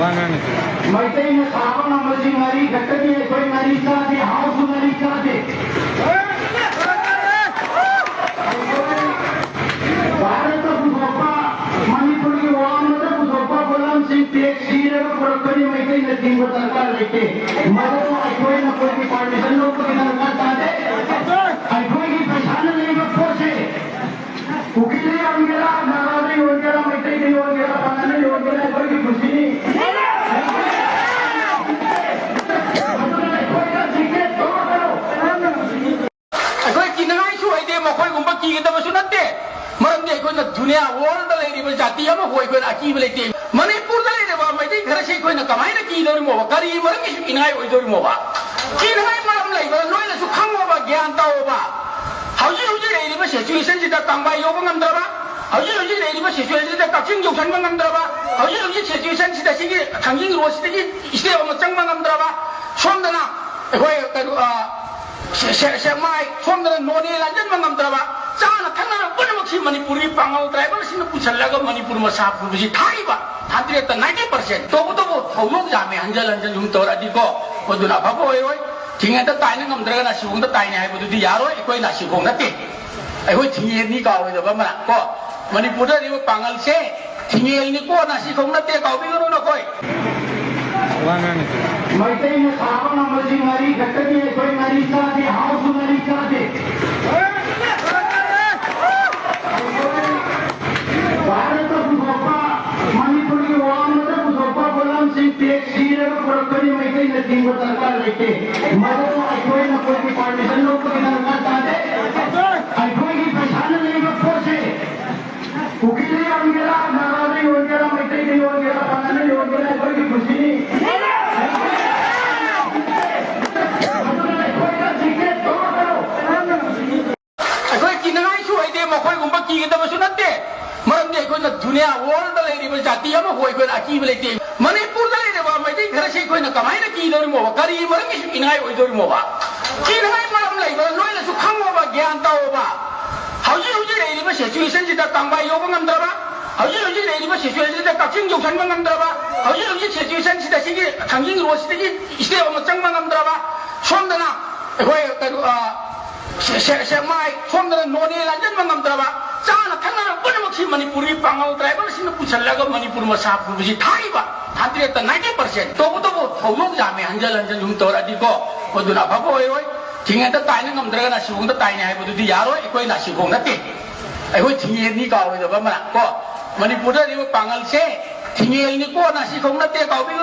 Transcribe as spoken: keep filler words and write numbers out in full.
ꯋꯥ ꯉꯥꯡꯉꯤꯁꯦ꯫ ꯃꯩꯇꯩꯅ ꯁꯥꯕ ꯉꯝꯕꯁꯤ ꯉꯥꯔꯤ ꯈꯛꯇꯅꯤ꯫ ꯑꯩꯈꯣꯏ ꯉꯥꯔꯤ ꯆꯥꯗꯦ, ꯍꯥꯎꯁꯨ ꯉꯥꯔꯤ ꯆꯥꯗꯦ꯫ ꯑꯩꯈꯣꯏ ꯚꯥꯔꯠꯇ ꯄꯨꯊꯣꯛꯄ, ꯃꯅꯤꯄꯨꯔꯒꯤ ꯋꯥꯡꯃꯗ ꯄꯨꯊꯣꯛꯄ ꯄꯣꯠꯂꯝꯁꯤꯡ ꯇꯦꯛꯁ ꯊꯤꯔꯒ ꯄꯨꯔꯛꯄꯅꯤ꯫ ꯃꯩꯇꯩꯅ ꯊꯤꯡꯕ ꯗꯔꯀꯥꯔ ꯂꯩꯇꯦ꯫ ꯃꯗꯨ ꯑꯩꯈꯣꯏꯅ ꯑꯩꯈꯣꯏꯒꯤ ꯄꯥꯔꯃꯤꯁꯟ ꯂꯧꯕꯒꯤ ꯗꯔꯀꯥꯔ ꯇꯥꯗꯦ꯫ ꯑꯩꯈꯣꯏꯒꯤ ꯄꯩꯁꯥꯅ ꯂꯩꯕ ꯄꯣꯠꯁꯦ ꯀꯨꯀꯤꯗ ꯌꯣꯟꯒꯦꯔꯥ, ꯅꯥꯒꯥꯗ ꯌꯣꯟꯒꯦꯔꯥ, ꯃꯩꯇꯩꯗ ꯌꯣꯟꯒꯦꯔꯥ, ꯄꯥꯉꯜꯗ ꯌꯣꯟꯒꯦꯔꯥ, ꯑꯩꯈꯣꯏꯒꯤ ꯈꯨꯁꯤꯅꯤ꯫ ꯑꯗꯨꯅ ꯑꯩꯈꯣꯏꯗ ꯗꯤꯛꯇꯦꯠ ꯇꯧꯔꯛꯀꯅꯨ꯫ ꯑꯩꯈꯣꯏ ꯀꯤꯅꯉꯥꯏꯁꯨ ꯑꯣꯏꯗꯦ, ꯃꯈꯣꯏꯒꯨꯝꯕ ꯀꯤꯒꯗꯕꯁꯨ ꯅꯠꯇꯦ꯫ ꯃꯔꯝꯗꯤ ꯑꯩꯈꯣꯏꯅ ꯗꯨꯅꯤꯌꯥ ꯋꯥꯔꯜꯗ ꯂꯩꯔꯤꯕ ꯖꯥꯇꯤ ꯑꯃꯕꯨ ꯑꯩꯈꯣꯏꯅ ꯑꯀꯤꯕ ꯂꯩꯇꯦ꯫ ꯃꯅꯤꯄꯨꯔꯗ ꯂꯩꯔꯤꯕ ꯃꯩꯇꯩ ꯈꯔꯁꯤ ꯑꯩꯈꯣꯏꯅ ꯀꯃꯥꯏꯅ ꯀꯤꯗꯧꯔꯤꯃꯣꯕ? ꯀꯔꯤ ꯃꯔꯝꯒꯤ ꯀꯤꯅꯉꯥꯏ ꯑꯣꯏꯗꯧꯔꯤꯃꯣꯕ? ꯀꯤꯅꯉꯥꯏ ꯃꯔꯝ ꯂꯩꯕ ꯅꯣꯏꯅꯁꯨ ꯈꯪꯉꯣꯕ, ꯒ꯭ꯌꯥꯟ ꯇꯧꯑꯣꯕ꯫ ꯍꯧꯖꯤꯛ ꯍꯧꯖꯤꯛ ꯂꯩꯔꯤꯕ ꯁꯤꯆꯨꯋꯦꯁꯟꯁꯤꯗ ꯀꯪꯕꯥꯏ ꯌꯧꯕ ꯉꯝꯗ꯭ꯔꯕ, ꯍꯧꯖꯤꯛ ꯍꯧꯖꯤꯛ ꯂꯩꯔꯤꯕ ꯁꯤꯆꯨꯋꯦꯁꯟꯁꯤꯗ ꯀꯛꯆꯤꯡ ꯌꯧꯁꯤꯟꯕ ꯉꯝꯗ꯭ꯔꯕ, ꯍꯧꯖꯤꯛ ꯍꯧꯖꯤꯛ ꯁꯤꯆꯨꯋꯦꯁꯟꯁꯤꯗ ꯁꯤꯒꯤ ꯊꯥꯡꯖꯤꯡ ꯔꯣꯗꯁꯤꯗꯒꯤ ꯁ꯭ꯇꯦꯞ ꯑꯃ ꯆꯪꯕ ꯉꯝꯗ꯭ꯔꯕ, ꯁꯣꯝꯗꯅ ꯑꯩꯈꯣꯏ ꯀꯩꯅꯣ, ꯑ, ꯁꯦ-, ꯁꯦ-, ꯁꯦꯛꯃꯥꯏ, ꯁꯣꯝꯗꯅ ꯅꯣꯅꯦ ꯂꯥꯟꯖꯟꯕ ꯉꯝꯗ꯭ꯔꯕ, ꯆꯥꯅ ꯊꯛꯅꯕ ꯄꯨꯝꯅꯃꯛꯁꯤ ꯃꯅꯤꯄꯨꯔꯒꯤ ꯄꯥꯉꯜ ꯇ꯭ꯔꯥꯏꯕꯦꯜꯁꯤꯅ ꯄꯨꯁꯜꯂꯒ ꯃꯅꯤꯄꯨꯔ ꯃꯁꯥ ꯐꯨꯕꯁꯤ ꯊꯥꯔꯤꯕ ꯍꯟꯗ꯭ꯔꯦꯠꯇ ꯅꯥꯏꯟꯇꯤ ꯄꯥꯔꯁꯦꯟ꯫ ꯇꯧꯕꯇꯕꯨ ꯊꯧꯗꯣꯛ ꯌꯥꯝꯃꯦ, ꯍꯟꯖꯟ ꯍꯟꯖꯟ ꯁꯨꯝ ꯇꯧꯔꯛꯑꯗꯤꯀꯣ, ꯃꯗꯨꯅ ꯑꯐꯕ ꯑꯣꯏꯔꯣꯏ꯫ ꯊꯤꯡꯉꯦꯗ ꯇꯥꯏꯅ ꯉꯝꯗ꯭ꯔꯒꯅ ꯁꯤꯕꯨꯡꯗ ꯇꯥꯏꯅꯦ ꯍꯥꯏꯕꯗꯨꯗꯤ ꯌꯥꯔꯣꯏ꯫ ꯑꯩꯈꯣꯏꯅ ꯁꯤꯕꯨꯡ ꯅꯠꯇꯦ꯫ ꯑꯩꯈꯣꯏ ꯊꯤꯡꯉꯦꯅꯤ ꯀꯥꯎꯔꯣꯏꯗꯕ ꯑꯃꯅ ꯀꯣ, ꯃꯅꯤꯄꯨꯔꯗ ꯂꯩꯔꯤꯕ ꯄꯥꯉꯜꯁꯦ ꯊꯤꯡꯉꯦꯜꯅꯤꯀꯣ, ꯅꯥꯁꯤ ꯈꯣꯡ ꯅꯠꯇꯦ, ꯀꯥꯎꯕꯤꯒꯅꯨ ꯅꯈꯣꯏ꯫ ꯋꯥ ꯉꯥꯡꯉꯤꯁꯦ꯫ ꯃꯩꯇꯩꯅ ꯁꯥꯕ ꯉꯝꯕꯁꯤ ꯉꯥꯔꯤ ꯈꯛꯇꯅꯤ꯫ ꯑꯩꯈꯣꯏ ꯉꯥꯔꯤ ꯆꯥꯗꯦ, ꯍꯥꯎꯁꯨ ꯉꯥꯔꯤ ꯆꯥꯗꯦ꯫ ꯑꯩꯈꯣꯏ ꯚꯥꯔꯠꯇ ꯄꯨꯊꯣꯛꯄ, ꯃꯅꯤꯄꯨꯔꯒꯤ ꯋꯥꯡꯃꯗ ꯄꯨꯊꯣꯛꯄ ꯄꯣꯠꯂꯝꯁꯤꯡ ꯇꯦꯛꯁ ꯊꯤꯔꯒ ꯄꯨꯔꯛꯄꯅꯤ꯫ ꯃꯩꯇꯩꯅ ꯊꯤꯡꯕ ꯗꯔꯀꯥꯔ ꯂꯩꯇꯦ꯫ ꯃꯗꯨ ꯑꯩꯈꯣꯏꯅ ꯑꯩꯈꯣꯏꯒꯤ ꯄꯥꯔꯃꯤꯁꯟ ꯂꯧꯕꯒꯤ ꯗꯔꯀꯥꯔ ꯇꯥꯗꯦ꯫ ꯑꯩꯈꯣꯏꯒꯤ ꯄꯩꯁꯥꯅ ꯂꯩꯕ ꯄꯣꯠꯁꯦ ꯀꯨꯀꯤꯗ ꯌꯣꯟꯒꯦꯔꯥ, ꯅꯥꯒꯥꯗ ꯌꯣꯟꯒꯦꯔꯥ, ꯃꯩꯇꯩꯗ ꯌꯣꯟꯒꯦꯔꯥ, ꯄꯥꯉꯜꯗ ꯌꯣꯟꯒꯦꯔꯥ, ꯑꯩꯈꯣꯏꯒꯤ ꯈꯨꯁꯤꯅꯤ꯫ ꯑꯗꯨꯅ ꯑꯩꯈꯣꯏꯗ ꯗꯤꯛꯇꯦꯠ ꯇꯧꯔꯛꯀꯅꯨ꯫ ꯑꯩꯈꯣꯏ ꯀꯤꯅꯉꯥꯏꯁꯨ ꯑꯣꯏꯗꯦ, ꯃꯈꯣꯏꯒꯨꯝꯕ ꯀꯤꯒꯗꯕꯁꯨ ꯅꯠꯇꯦ꯫ ꯃꯔꯝꯗꯤ ꯑꯩꯈꯣꯏꯅ ꯗꯨꯅꯤꯌꯥ ꯋꯥꯔꯜꯗ ꯂꯩꯔꯤꯕ ꯖꯥꯇꯤ ꯑꯃꯕꯨ ꯑꯩꯈꯣꯏꯅ ꯑꯀꯤꯕ ꯂꯩꯇꯦ꯫ ꯃꯅꯤꯄꯨꯔꯗ ꯂꯩꯔꯤꯕ ꯃꯩꯇꯩ ꯈꯔꯁꯤ ꯑꯩꯈꯣꯏꯅ ꯀꯃꯥꯏꯅ ꯀꯤꯗꯧꯔꯤꯃꯣꯕ? ꯀꯔꯤ ꯃꯔꯝꯒꯤ ꯀꯤꯅꯉꯥꯏ ꯑꯣꯏꯗꯧꯔꯤꯃꯣꯕ? ꯀꯤꯅꯉꯥꯏ ꯃꯔꯝ ꯂꯩꯕ ꯅꯣꯏꯅꯁꯨ ꯈꯪꯉꯣꯕ, ꯒ꯭ꯌꯥꯟ ꯇꯧꯑꯣꯕ꯫ ꯍꯧꯖꯤꯛ ꯍꯧꯖꯤꯛ ꯂꯩꯔꯤꯕ ꯁꯤꯆꯨꯋꯦꯁꯟꯁꯤꯗ ꯀꯪꯕꯥꯏ ꯌꯧꯕ ꯉꯝꯗ꯭ꯔꯕ, ꯍꯧꯖꯤꯛ ꯍꯧꯖꯤꯛ ꯂꯩꯔꯤꯕ ꯁꯤꯆꯨꯋꯦꯁꯟꯁꯤꯗ ꯀꯛꯆꯤꯡ ꯌꯧꯁꯤꯟꯕ ꯉꯝꯗ꯭ꯔꯕ, ꯍꯧꯖꯤꯛ ꯍꯧꯖꯤꯛ ꯁꯤꯆꯨꯋꯦꯁꯟꯁꯤꯗ ꯁꯤꯒꯤ ꯊꯥꯡꯖꯤꯡ ꯔꯣꯗꯁꯤꯗꯒꯤ ꯁ꯭ꯇꯦꯞ ꯑꯃ ꯆꯪꯕ ꯉꯝꯗ꯭ꯔꯕ, ꯁꯣꯝꯗꯅ ꯑꯩꯈꯣꯏ ꯀꯩꯅꯣ, ꯑ, ꯁꯦ-, ꯁꯦ-, ꯁꯦꯛꯃꯥꯏ, ꯁꯣꯝꯗꯅ ꯅꯣꯅꯦ ꯂꯥꯟꯖꯟꯕ ꯉꯝꯗ꯭ꯔꯕ, ꯆꯥꯅ ꯊꯛꯅꯕ ꯄꯨꯝꯅꯃꯛꯁꯤ ꯃꯅꯤꯄꯨꯔꯒꯤ ꯄꯥꯉꯜ ꯇ꯭ꯔꯥꯏꯕꯦꯜꯁꯤꯡꯅ ꯄꯨꯁꯜꯂꯒ ꯃꯅꯤꯄꯨꯔ ꯃꯁꯥ ꯄꯨꯕꯁꯤ ꯊꯥꯔꯤꯕ ꯍꯟꯗ꯭ꯔꯦꯠꯇ ꯅꯥꯏꯟꯇꯤ ꯄꯥꯔꯁꯦꯟ꯫ ꯇꯧꯕꯇꯕꯨ ꯊꯧꯗꯣꯛ ꯌꯥꯝꯃꯦ, ꯍꯟꯖꯜ ꯍꯟꯖꯜ ꯁꯨꯝ ꯇꯧꯔꯛꯑꯗꯤꯀꯣ, ꯃꯗꯨꯅ ꯑꯐꯕ ꯑꯣꯏꯔꯣꯏ꯫ ꯊꯤꯡꯉꯦꯟꯗ ꯇꯥꯏꯅ ꯉꯝꯗ꯭ꯔꯒꯅ ꯁꯤꯕꯣꯡꯗ ꯇꯥꯏꯅꯤ ꯍꯥꯏꯕꯗꯨꯗꯤ ꯌꯥꯔꯣꯏ꯫ ꯑꯩꯈꯣꯏ ꯅꯥꯁꯤꯈꯣꯡ ꯅꯠꯇꯦ, ꯑꯩꯈꯣꯏ ꯊꯤꯡꯉꯦꯟꯅꯤ ꯀꯥꯎꯔꯣꯏꯗꯕ ꯑꯃꯅ ꯀꯣ꯫ ꯃꯅꯤꯄꯨꯔꯗ ꯂꯩꯔꯤꯕ ꯄꯥꯉꯜꯁꯦ ꯊꯤꯡꯉꯦꯟꯅꯤꯀꯣ, ꯅꯥꯁꯤꯈꯣꯡ ꯅꯠꯇꯦ ꯀꯥꯎꯕꯤ꯫